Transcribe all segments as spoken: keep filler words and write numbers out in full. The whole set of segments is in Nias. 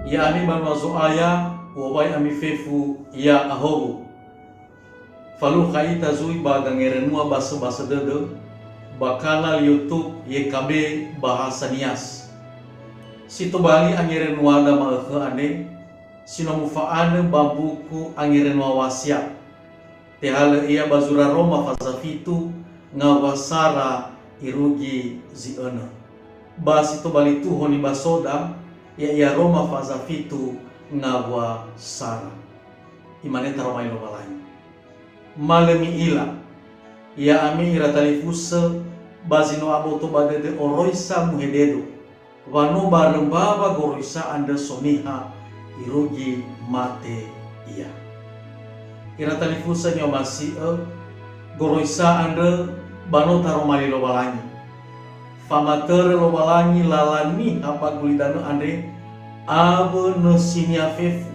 Ya'ami banua Zo'aya, u'owai ami fefu ya'ahowu. Falukha ita zui ba gangerenua basöbasö dödö ba kanal YouTube Y K B Bahasa Nias. Si tobali angerenuada ma'ökhö andre, si no mufa'anö ba mbuku Angerenua Wasiat. Tehalö ia ba zura Roma faza fitu ngawua sara irugi zi önö. Ba si tobali tuho nibasoda, ya'ia Roma faza fitu ngawua sara. Imane taromali Lowalangi. Ma lö mi'ila, ya'ami ira talifusö ba zi no aboto ba dödö oroisa muhededo, wa no barö mbawa goroisa andrö so niha irugi mate ia. Ira talifusö ni'omasi'ö, goroisa andrö ba no taromali Lowalangi. Famatörö Lowalangi lala niha ba gulidanö andre awö nösinia fefu.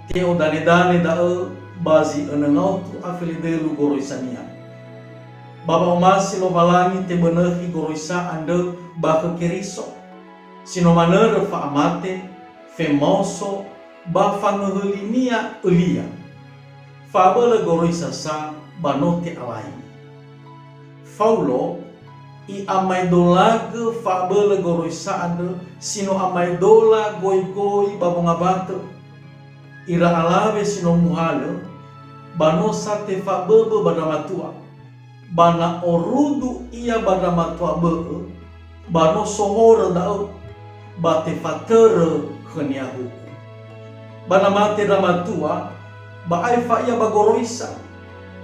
Te'odanedane da'ö ba zi önö ngaotu a felendölu goroisania. Ba wa'omasi Lowalangi tebönökhi goroisa andrö ba khö Keriso, si no manörö fa'amate, femaoso, ba fangöhölinia ölia. Fa'abölö goroisa sa ba no te'alaimi. Faulo i'amaedolagö fa'abölö goroisa andrö si no amaedola goigoi ba wongabatö. Ira alawe si no muhalö, ba no sa tefaböbö ba ndra matua. Ba na orudu ia ba ndra matua bö'ö, ba no sohorö da'ö, ba tefatörö khönia huku. Ba na mate ndra matua, ba aefa ia ba goroisa,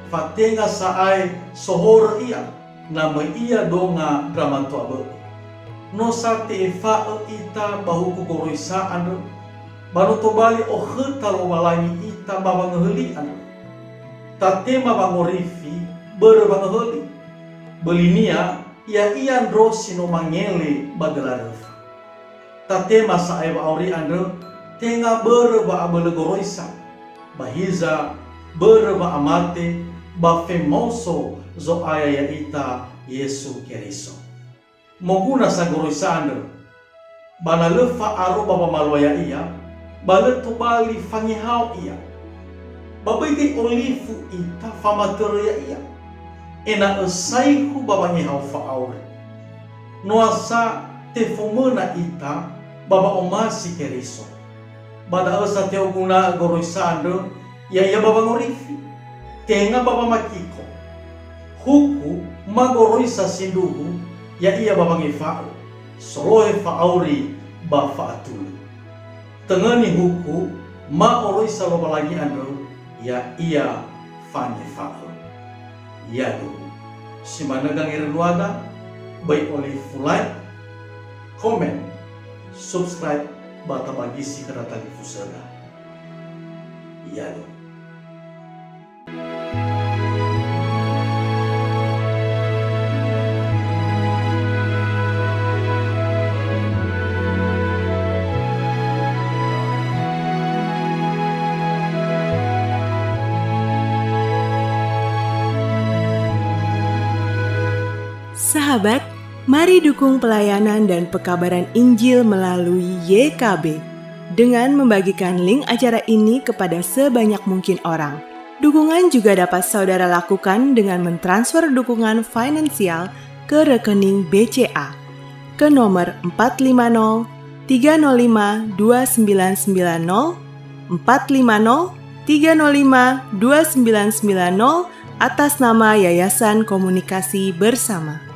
fatenga sa'ae sohorö ia, na möi ia donga ndra matua bö'ö. No sa te'efa'ö ita ba huku goroisa andrö, ba no tobali okhöta Lowalangi ita ba wangöhöli andrö. Tatema wangorifi börö wangöhöli. Bölinia, ya'ia ndro si no mangele ba döla röfa. Tatema sa'ae wa'auri andrö, tenga börö wa'abölö goroisa, ba hiza börö wa'amate ba femaoso Zo'aya ya'ita Yesu Keriso. Moguna sa goroisa andrö, ba na lö fa'aro ba wamalua ya'ia, ba lö tobali fangehao ia. Ba böi gõi olifu ita famatörö ya'ia, ena'ö saekhu ba wangehao fa'auri. Noa sa tefomöna ita ba wa'omasi Keriso. Ba da'ö sa te'oguna'ö goroisa andrö, ya'ia ba wangorifi, tenga ba wamakiko. Huku ma goroisa sindruhu, ya'ia ba wangefa'ö, solohe fa'auri ba fa'atulö. Töngöni huku ma oroisa Lowalangi andrö, ya'ia fangefa'ö. Yaduhu. Si manö gangerenuada, böi olifu like, komen, subscribe, ba tabagisi khöra talifusöda. Yaduhu. Sahabat, mari dukung pelayanan dan pekabaran Injil melalui Y K B dengan membagikan link acara ini kepada sebanyak mungkin orang. Dukungan juga dapat saudara lakukan dengan mentransfer dukungan finansial ke rekening B C A ke nomor empat lima nol tiga nol lima dua sembilan sembilan nol, empat lima nol tiga nol lima dua sembilan sembilan nol, atas nama Yayasan Komunikasi Bersama.